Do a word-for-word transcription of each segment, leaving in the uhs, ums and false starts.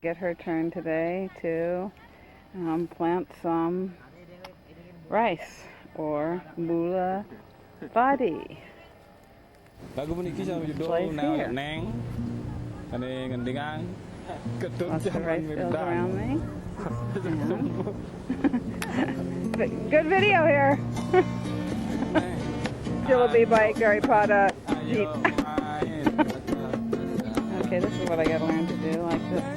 Get her turn today to um, plant some rice or mula fadi. Lagu puniki sama judul Place Neo here. Neng. Ane ngendingan. Ketut Lots of zaman rice fields Minang. Around me. But good video here. Still a big bike, Gary Potter. Jeep. Ayo main. Okay, this is what I gotta learn to do, like this.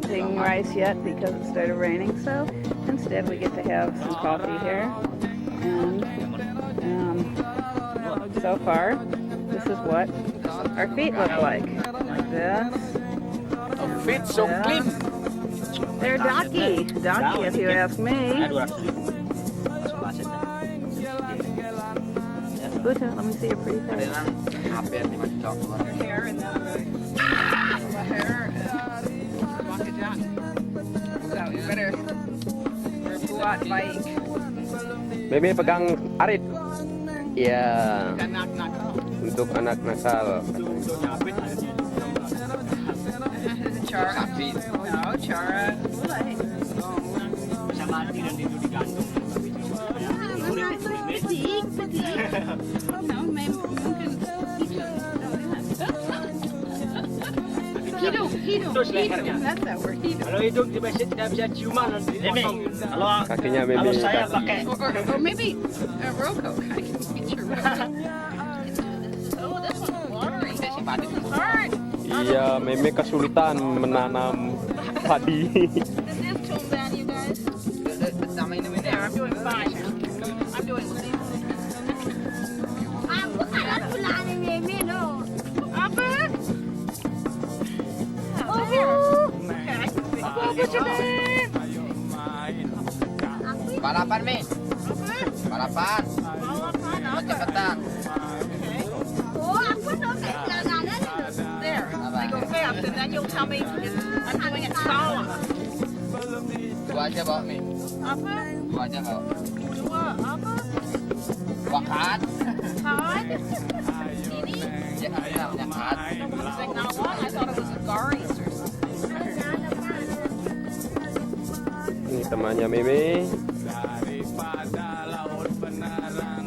Eating rice yet because it started raining, so instead we get to have some coffee here. And um, so far, this is what our feet look like. Like this. Feet so Yeah. clean. They're docky. Docky, if you ask me. Aduh, aduh. Buta, let me see your pretty face. Kadang apa yang dimaksud? Hair and then the hair and walk it down. So you better buat baik. Meme pegang arit. Ya, Anak nakal. Untuk anak nakal. Chara. No, Chara. Sama Ati dan Rindu digantung. Petik, petik. No, mem- mungkin hidung, hidung, Terus hidung. lehernya. That's that word, hidung. Kalau hidung tidak bisa, tidak bisa ciuman, nanti Ini, potong. Kalau Kakinya Meme. kalau saya pakai Or, or maybe a Rocco. I can picture Rocco. Oh, this one's watery. This one's hard. Iya, Meme kesulitan menanam padi. This is too bad, you guys. Sama ini ini. There, I'm doing fine now. I'm doing with these. Aku kadang pulangin Meme, no. Apa? Oh, Okay, I can see. Apa, apa, Jeanette? Balapan, Mi. Balapan. Balapan, apa? Cepetan. Okay. Oh, aku sampai langganan itu. There. I go fast, and then you'll tell me if I'm doing it salah. Dua aja bawa, Mi. Apa? Dua aja bawa. Dua apa? Dua kan? Todd? Ini? Ya, namanya kan. Someone's saying not one. I thought it was a Garis or something. Ini temannya Meme. Daripada laut benerang.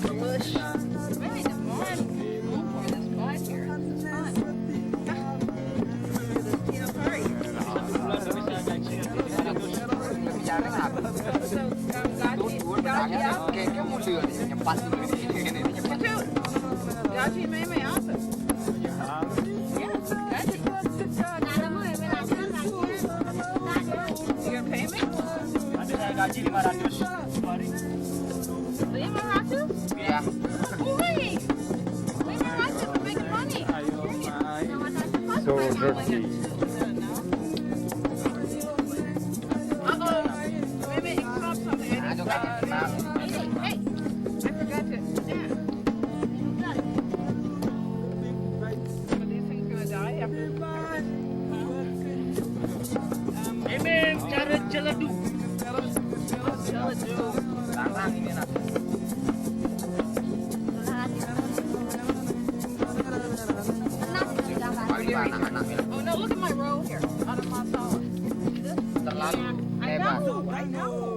Delish. Really, the more I'm going for this bike here, it's fun. This peanut party. Lebih jarang apa? So, um, Gaji, Gaji apa? Kayak kayak mulia nih, nyempat dulu ini. Ini nyempat. Itu Gaji Meme apa? Yeah, Gaji. You gonna pay me? Ada saya gaji lima ratus per hari. Lima ratus? Iya. Woi, lima ratus is a big money. So dirty. Uh-oh. Wait a minute, you dropped something. I Aduh, didn't kaget. Nah, Hey, hey, I forgot to. Yeah. Are these things gonna die after? Ini cara celedu. Geladew. Tangan ini, nak. Bagi anak-anak ya. Oh no, look at my row here. Out of masala. Terlalu I lebar. know, I know.